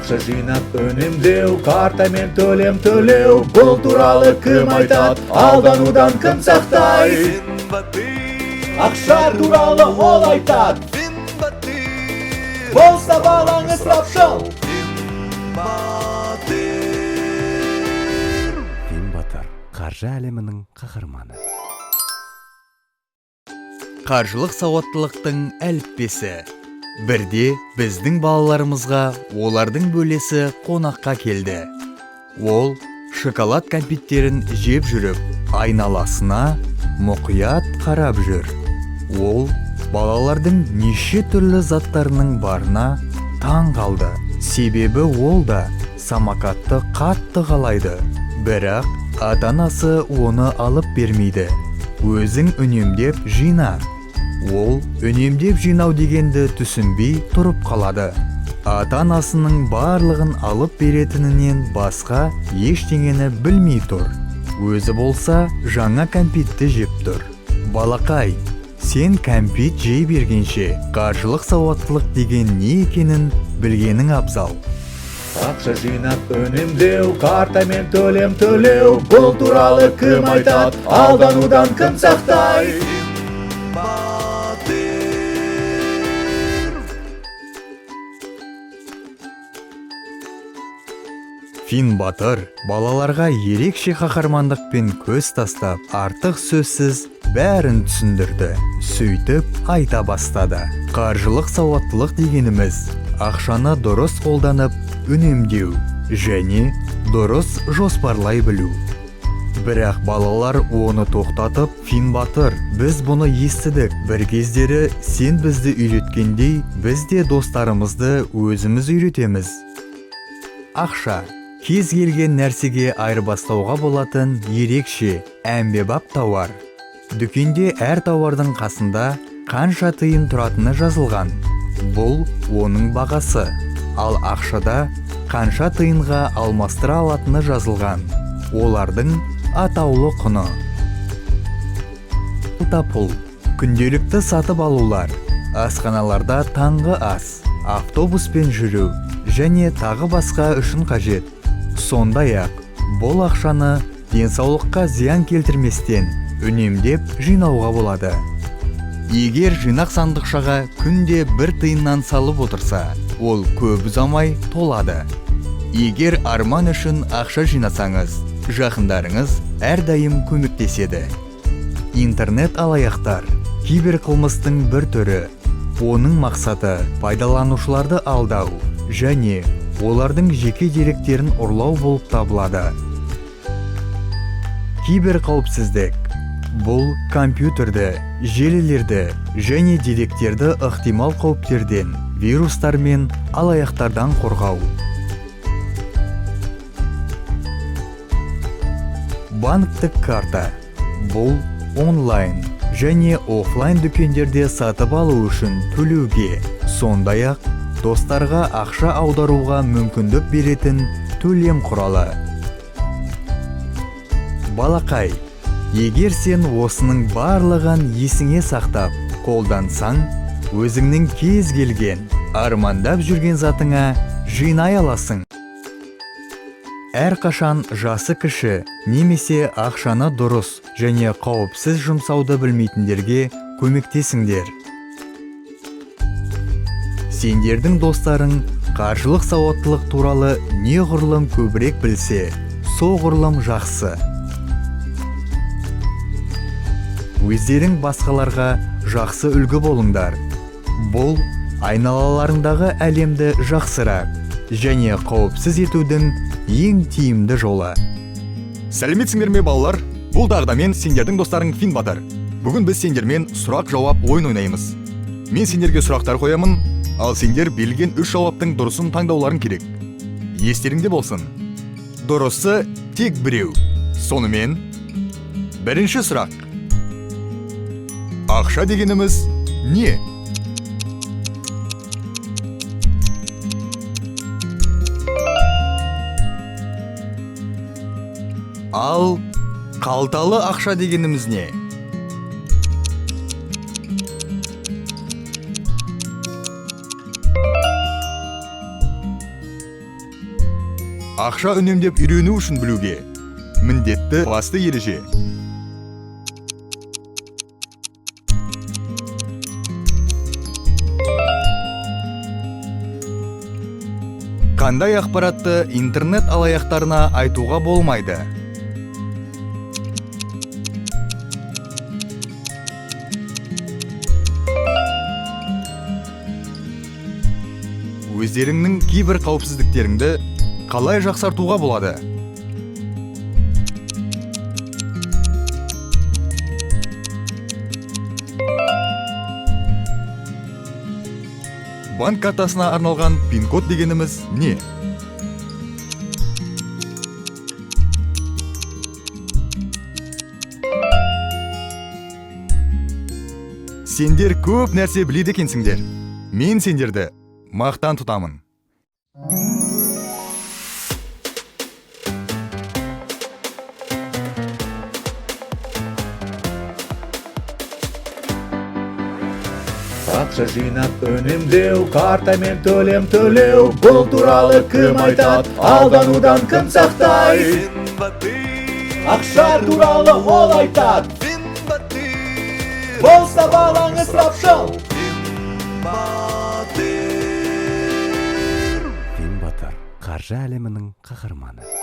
Ақша жинап үнемдеу, картамен төлем төлеу, бұл туралы кім айтады, алданудан кім сақтайды? Ақша туралы ол айтады, болса балаң ысырапшыл. Финбатыр, қаржы әлемінің қаһарманы. Қаржылық сауаттылықтың әліппесі. Бірде біздің балаларымызға олардың бөлесі қонаққа келді. Ол шоколад кәмпиттерін жеп жүріп, айналасына мұқият қарап жүр. Ол балалардың неше түрлі заттарының барына таң қалды. Себебі ол да самокатты қатты қалайды. Бірақ ата-анасы оны алып бермейді. Өзің үнемдеп жина. Ол үнемдеп жинау дегенді түсінбей тұрып қалады. Ата-анасының барлығын алып беретінінен басқа ештеңені білмей тұр. Өзі болса жаңа кәмпитті жеп тұр. Балақай, сен кәмпит жей бергенше қаржылық сауаттылық деген не екенін білгенің абзал. Ақша жинап үнемдеу, картамен төлем төлеу, бұл туралы кім айтады, алданудан кім сақтайды? Финбатыр балаларға ерекше қаһармандықпен көз тастап, артық сөзсіз бәрін түсіндірді. Сөйтіп айта бастады. Қаржылық сауаттылық дегеніміз ақшаны дұрыс қолданып, үнемдеу және дұрыс жоспарлай білу. Бірақ балалар оны тоқтатып, Финбатыр, біз бұны естідік. Бір кездері сен бізді үйреткендей, біз де достарымызды өзіміз үйретеміз. Ақша кез келген нәрсеге айырбастауға болатын ерекше әмбебап тауар. Дүкенде әр тауардың қасында қанша тиын тұратыны жазылған. Бұл оның бағасы. Ал ақшада қанша тиынға алмастыра алатыны жазылған. Олардың атаулы құны. Пул. Күнделікті сатып алулар, асханаларда таңғы ас, автобуспен жүру және тағы басқа үшін қажет. Сондай-ақ, бұл ақшаны денсаулыққа зиян келтірместен үнемдеп жинауға болады. Егер жинақ сандықшаға күнде бір тиыннан салып отырса, ол көп ұзамай толады. Егер арман үшін ақша жинасаңыз, жақындарыңыз әрдайым көмектеседі. Интернет алаяқтар киберқылмыстың бір түрі. Оның мақсаты пайдаланушыларды алдау және олардың жеке деректерін ұрлау болып табылады. Киберқауіпсіздік бұл компьютерді, желілерді және деректерді ықтимал қауіптерден, вирустар мен алаяқтардан қорғау. Банктік карта бұл онлайн және офлайн дүкендерде сатып алу үшін төлеуге, сондай-ақ достарға ақша аударуға мүмкіндік беретін төлем құралы. Балақай, егер сен осының барлығын есіңе сақтап, қолдансаң, өзіңнің кез келген армандап жүрген затыңа жинай аласың. Әрқашан жасы кіші немесе ақшаны дұрыс және қауіпсіз жұмсауды білмейтіндерге көмектесіңдер. Сендердің достарың қаржылық сауаттылық туралы неғұрлым көбірек білсе, соғұрлым жақсы. Өздерің басқаларға жақсы үлгі болыңдар. Бұл айналаларыңдағы әлемді жақсырақ және қауіпсіз етудің ең тиімді жолы. Сәлеметсіңдер ме, балалар? Бұл тағы да мен, сендердің достарың Финбатыр. Бүгін біз сендермен сұрақ-жауап ойын ойнаймыз. Мен сендерге сұрақтар қоямын, ал сендер берілген үш жауаптың дұрысын таңдауларың керек. Естеріңде болсын. Дұрысы тек біреу. Сонымен, бірінші сұрақ. Ақша дегеніміз не? Ал қалталы ақша дегеніміз не? Ақша үнемдеп үйрену үшін білуге міндетті басты ереже. Қандай ақпаратты интернет алаяқтарына айтуға болмайды? Өздеріңнің кибер қауіпсіздіктеріңді қалай жақсартуға болады? Банк картасына арналған пин-код дегеніміз не? Сендер көп нәрсе біледі екенсіңдер. Мен сендерді мақтан тұтамын. Ақша жинап үнемдеу, картамен төлем төлеу, бұл туралы кім айтады, алданудан кім сақтайды? Ақша туралы ол айтады. Болса балаң ысырапшыл. Фин Батыр, қаржы әлемінің қаһарманы.